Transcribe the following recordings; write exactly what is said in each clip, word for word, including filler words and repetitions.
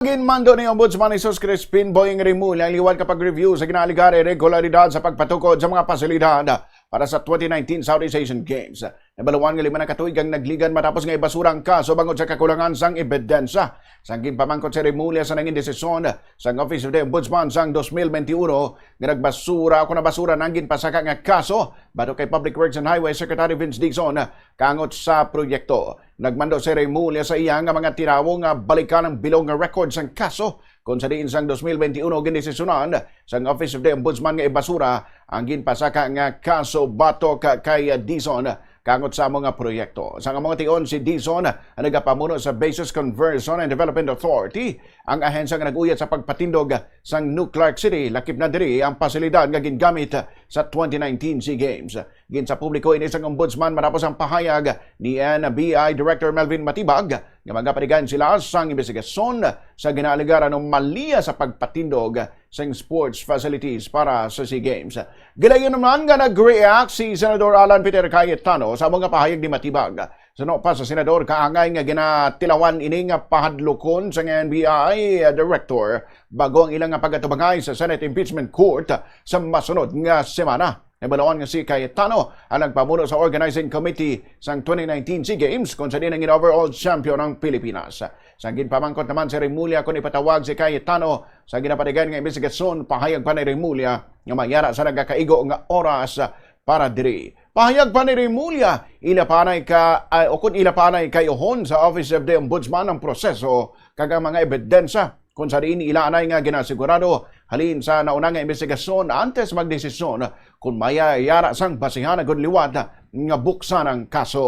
Ginmando ni Ombudsman Jesus Crispin Boying Remulla ang liwat ka pag-review sa ginaalegar nga irregularidad sa pagpatukod sa mga pasilidad para sa twenty nineteen Southeast Asian Games. Nabaluan nga lima na ka tuig ang nagligan matapos nga ibasura ang kaso bangod sa kakulangan sang ebidensya. Sang ginpamangkot si Remulla sa nangin desisyon sang Office of the Ombudsman sang dos mil twenty-one nga nagbasura o kon nabasura ang ginpasaka nga kaso batok kay Public Works and Highway Secretary Vince Dizon kangot sa proyekto. Nagmando si Remulla sa iya nga mga tirawo nga balikan ang bilog nga record sang kaso, kon sa diin sang dos mil twenty-one gindesisyonan sang Office of the Ombudsman nga ibasura ang ginpasaka nga kaso batok kay Dizon kangot sa amo nga proyekto. Sang amo nga tion, si Dizon ang nagapamuno sa Bases Conversion and Development Authority, ang ahensya nga nag-uyat sa pagpatindog sang New Clark City, lakip na diri ang pasilidad nga gingamit sa twenty nineteen SEA Games. Ginsapubliko ini sang Ombudsman matapos ang pahayag ni N B I Director Melvin Matibag nga magapatigayon sila sang imbestigasyon sa ginaalegar nga anomalya sa pagpatindog sang sports facilities para sa SEA Games. Gilayon naman nga nag-react si Senador Alan Peter Cayetano sa amo nga pahayag ni Matibag. Suno pa sa senador, kaangay nga ginatilawan ini nga pahadlokon sang N B I Director bago ang ila nga pag-atubangay sa Senate Impeachment Court sa masunod nga semana. Nabaluan nga si Cayetano ang nagpamuno sa Organizing Committee sang twenty nineteen SEA Games, kon sa diin nangin overall champion ang Pilipinas. Sang ginpamangkot naman si Remulla kon ipatawag si Cayetano sa ginapatigayon nga imbestigasyon, pahayag pa ni Remulla nga may ara sa nagakaigo nga oras para diri. Pahayag pa ni Remulla, ila pa anay ka, ay, o kon ila pa anay kayuhon sa Office of the Ombudsman ang proseso kag ang mga ebidensya, kon sa diin ila anay nga ginasigurado halin sa nauna nga imbestigasyon antes magdesisyon kon may ara sang basihan agud liwat nga buksan ang kaso.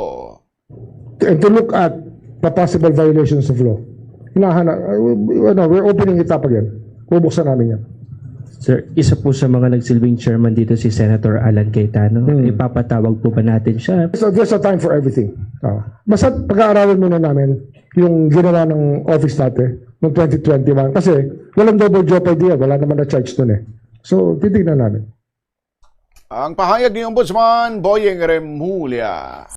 And to look at the possible violations of law. Hinahana, uh, we- ano, we're opening it up again. Bubuksan namin yan. Sir, isa po sa mga nagsilbing chairman dito si Senator Alan Cayetano. Hmm. Ipapatawag po ba natin siya? So there's a time for everything. Ah, basta pag-aaralan muna namin yung ginawa ng office dati noong twenty twenty-one. Kasi walang double jeopardy yan. Wala naman na-charge dun eh. So, titignan namin. Ang pahayag ni Ombudsman Boying Remulla.